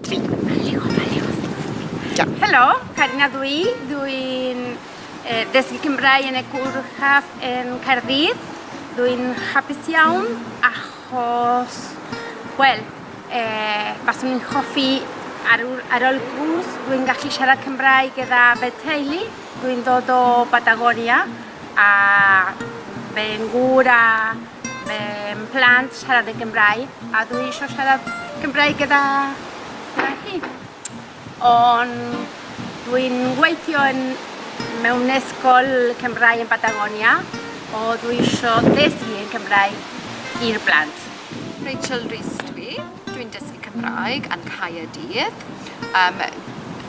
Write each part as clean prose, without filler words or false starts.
3. Iawn. Helo, Karina dw i. Dw i'n dysgu Cymraeg yn y cwr haf yn Caerdydd. Dw i'n hapus iawn achos, wel, baswn i'n hoffi ar, ar ôl cwrs, dw i'n gallu siarad Cymraeg gyda fy teulu. Dw i'n dod o Patagonia a fy ngŵr a fy mhlant siarad y Gymraeg a dwi eisiau siarad Cymraeg gyda, gyda hi. Ond dwi'n gweithio yn, mewn ysgol Cymraeg yn Patagonia o dwi eisiau dysgu yn Cymraeg i'r plant. Rachel Rees dwi. Dwi'n dysgu Cymraeg yn Caerdydd. Um,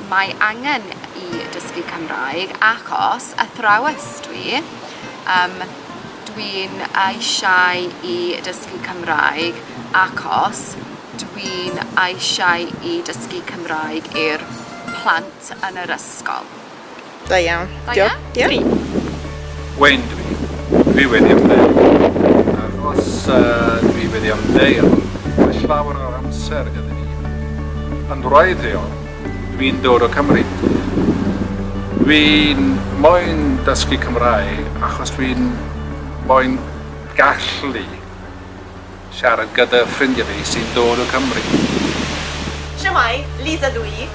mae angen i dysgu Cymraeg achos athrawes dwi. Um, dwi'n eisiau i dysgu Cymraeg achos dwi'n eisiau i dysgu Cymraeg i'r plant yn yr ysgol. Da iawn. Da iawn? Diolch. Wayne dwi. Dwi wedi ymddeol. Achos uh, dwi wedi ymddeol, mae llawer o'r amser gyda ni. Yn wreiddiol, dwi'n dod o Cymru. Dwi'n moyn dysgu Cymraeg achos dwi'n moyn gallu siarad gyda ffrindiau fi sy'n dod o Cymru. Shwmae, Lisa dw i.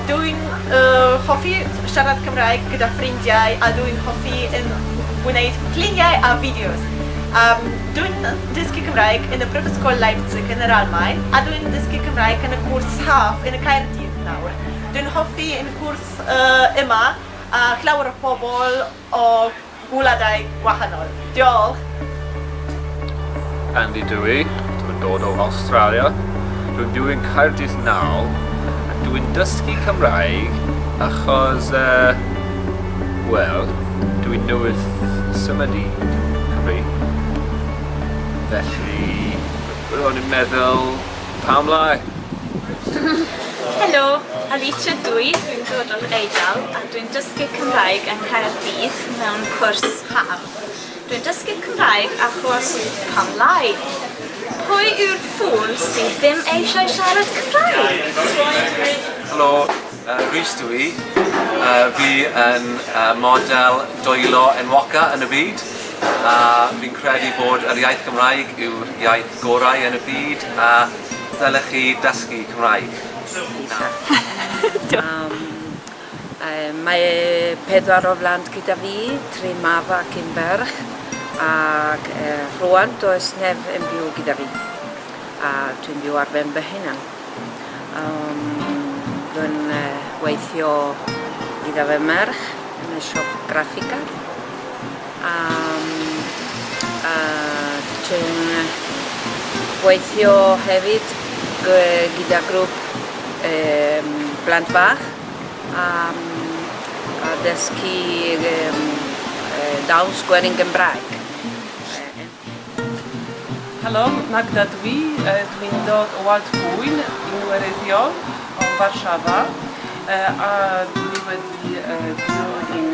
Dw i'n uh, hoffi siarad Cymraeg gyda ffrindiau a dw i'n hoffi yn gwneud lluniau a fideos. Um, dw i'n dysgu Cymraeg yn y Brifysgol Leipzig yn yr Almaen a dw i'n dysgu Cymraeg yn y cwrs haf yn y Caerdydd nawr. Dw i'n hoffi yn cwrs uh, yma a llawer o pobl o gwladau gwahanol. Diolch! Andy dw i, dwi'n dod o Awstralia. Dwi'n byw yn Caerdydd nawr a dwi'n dysgu Cymraeg achos, uh, wel, dwi'n newydd symud i Cymru. Felly, ro'n i'n meddwl, pam lai? Helo, Alicia dw i, dwi'n dod o'r Eidal a dwi'n dysgu Cymraeg yng Nghaerdydd mewn cwrs haf. Dwi'n dysgu Cymraeg achos pam lai? Pwy yw'r ffŵl sydd ddim eisiau siarad Cymraeg? Helo, uh, Rhys dw i. Uh, fi yn uh, model dwylo enwoca yn y byd. A fi'n credu bod yr iaith Gymraeg yw'r iaith gorau yn y byd a dylech chi dysgu Cymraeg. Lisa. um, mae pedwar o blant gyda fi, tri mab ac un ferch, ac uh, rwan does neb yn byw gyda fi. A dwi'n byw ar ben fy hunan. Um, dwi'n uh, weithio gyda fy merch yn y siop graffica. Um, a dwi'n gweithio hefyd gyda grŵp um, plant bach a, a dysgu um, dawns gwerin Gymraeg. Helo, Magda dwi. Dwi'n dod o Wlad Pwyl yn wreiddiol o Warszawa a dwi wedi byw yn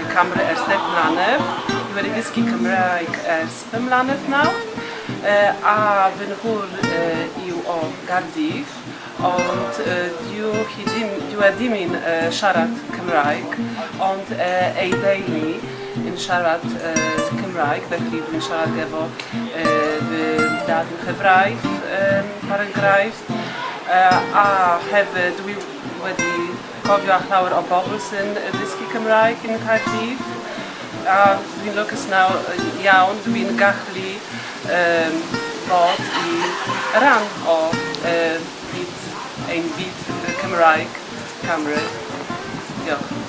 Cymru ers 10 mlynedd. Dwi wedi dysgu Cymraeg ers 5 mlynedd nawr a fy nhŵr yw o Gaerdydd ond dyw hi ddim, dyw e ddim yn siarad Cymraeg ond ei deulu yn siarad Cymraeg felly dwi'n siarad efo fy dad yn nghyfraith er enghraifft a hefyd dwi wedi cofio â llawer o bobl sy'n dysgu Cymraeg yn Caerdydd a dwi'n lwcus nawr iawn dwi'n gallu bod i ran o byd ein byd Cymraeg Cymru. Diolch.